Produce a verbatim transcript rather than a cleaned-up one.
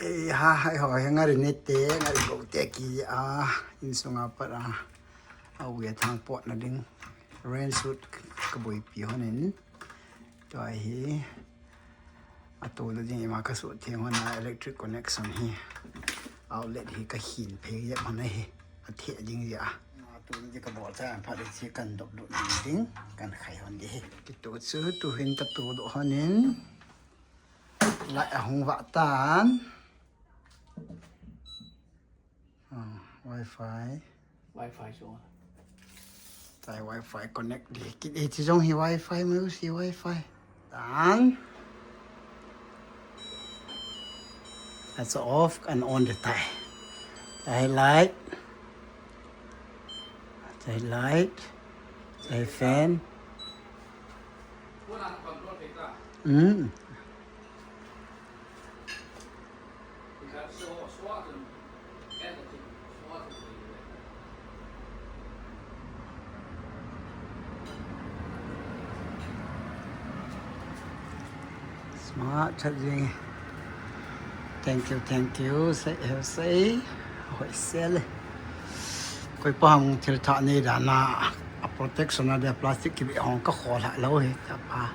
Eh, ha, hai ho, hai ngari nete, ngari go te ki a, insunga pat a, a uia thang potna ding, rain suit ka boipi honin. Tua hi, a tuna ding ima ka suh theng hon a electric connection hi, outlet hi ka hin phei jep hon a hi, a theh ding jeh a. A tuna ding ka bol cha an phat ding chi kan dop dop ding ding, kan khai hon ding hi. Kitu chu tu hin ka tu doh honin. Light ahung vah tan. Ah, Wi-Fi. Wi-Fi chu. Tai Wi-Fi connect ding. Kit e chi jong hi Wi-Fi, music Wi-Fi. Tan. That's off and on the tai. Tai light. Tai light. Tai fan. Hmm. Smart charging. Thank you, thank you. Sei, sei. Hoi sel. Koi pa hung thil tha nei dan a, a protection a dia plastic kibe hung ka khol ha lo hi ta pa.